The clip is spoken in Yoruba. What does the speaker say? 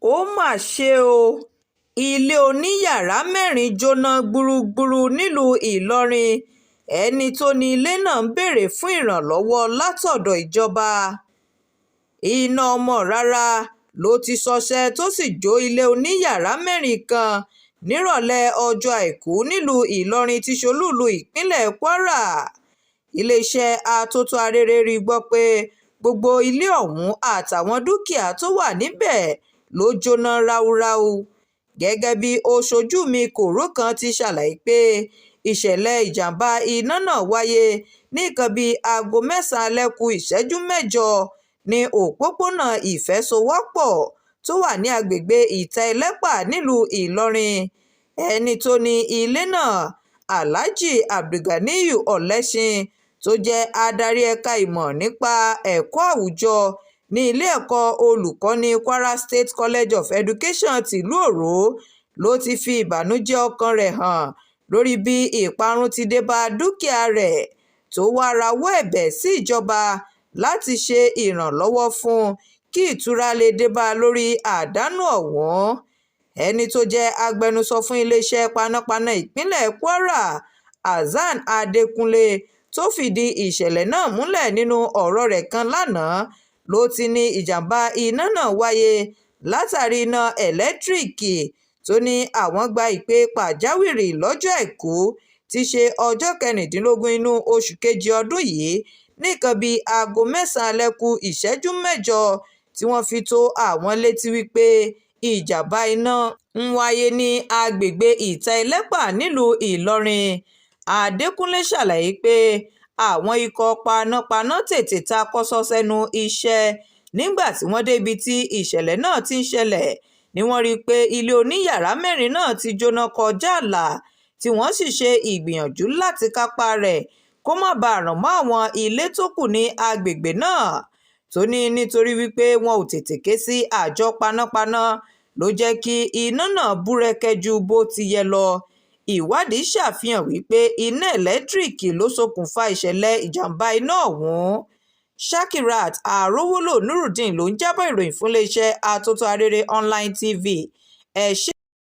Ó mà ṣe o, ilé oníyàrá mẹ́rin jóná gbúgbúrú nílùú Ìlọrin. Ẹni tó nílé náà ń béèrè fún ìrànlọ́wọ́ látọ̀dọ̀ ìjọba. Iná ọmọ rárá ló ti ṣọṣẹ́ tó sì jó ilé oníyàrá mẹ́rin kan nírọ̀lẹ́ ọjọ́ Àìkú nílùú Ìlọrin tí í ṣe olúùlú ìpínlẹ̀ Kwara. Iléeṣẹ́ Atótó Arére rí gbọ́ pé gbogbo ilé ọ̀hún àtàwọn dúkìá tó wà níbẹ̀ ló jóná ráúráú. Gẹ́gẹ́ bí ó-ṣojú-mi kọ̀rọ̀ kan ti ṣàlàyé pé ìṣẹ̀lẹ̀ ìjàm̀bá iná náà wáyé ní nǹkan bíi aago 9 alẹ́ ku ìṣẹ́jú 8 ní òpópónà Ìfẹ́sowápọ̀ tó wà ní agbègbè Ìta Ẹlẹ́pà nílùú Ìlọrin. Ẹni tó ní ilé náà, Alhaji Abdulganiyar Ọlẹ́sìn, tó jẹ́ adarí ẹ̀ka ìmọ̀ nípa ẹ̀kọ́ àwùjọ ní ilé ẹ̀kọ́ olùkọ́ni Kwara State College of Education tìlú Ọ̀rọ̀, ló ti fi ìbànújẹ́ ọkàn rẹ̀ hàn lórí bí ìparun ti dé bá dúkìá rẹ̀, tó wàá rawọ́ ẹ̀bẹ̀ sí ìjọba láti ṣe ìrànlọ́wọ́ fún un kí ìtura lè dé bá a lórí àdánù ọ̀hún. Ẹni tó jẹ́ agbẹnusọ fún iléeṣẹ́ panápaná ìpínlẹ̀ Kwara, Hasan Adékúnlé, tó fìdí ìṣẹ̀lẹ̀ náà múlẹ̀ nínú ọ̀rọ̀ rẹ̀ kan lánàá, ló ti ní ìjàm̀bá iná náà wáyé látàrí iná ẹ̀lẹ́tíríìkì, tó ní àwọn gba ìpè pàjáwìrì lọ́jọ́ Àìkú tí í ṣe ọjọ́ 16 inú oṣù kejì ọdún yìí ní nǹkan bíi aago 9 alẹ́ ku ìṣẹ́jú 8, tí wọ́n fi tó àwọn létí wípé ìjàm̀bá iná ń wáyé ní agbègbè Ìta Ẹlẹ́pà nílùú Ìlọrin. Adékúnlé ṣàlàyé pé àwọn ikọ̀ panápaná tètè ta kọ́sọ́ sẹ́nu iṣẹ́ nígbà tí wọ́n dé ibi tí ìṣẹ̀lẹ̀ náà ti ń ṣẹlẹ̀ ni wọ́n rí i pé ilé oníyàrá mẹ́rin náà ti jóná kọjá ààlà, tí wọ́n sì ṣe ìgbìyànjú láti kápá rẹ̀ kó má bàa ràn mọ́ àwọn ilé tó kù ní agbègbè náà. Tó ní nítorí wípé wọn ò tètè ké sí àjọ panápaná ló jẹ́ kí iná náà búrẹ́kẹ́ ju bó ti yẹ lọ. Ìwádìí ṣàfihàn wípé iná ẹ̀lẹ́tíríìkì ló ṣokùnfà ìṣẹ̀lẹ̀ ìjàm̀bá iná ọ̀hún. Shakirat Arówólò Nurudeen ló ń jábọ̀ ìròyìn fún iléeṣẹ́ Atótó Arére Online TV. Ẹ ṣé.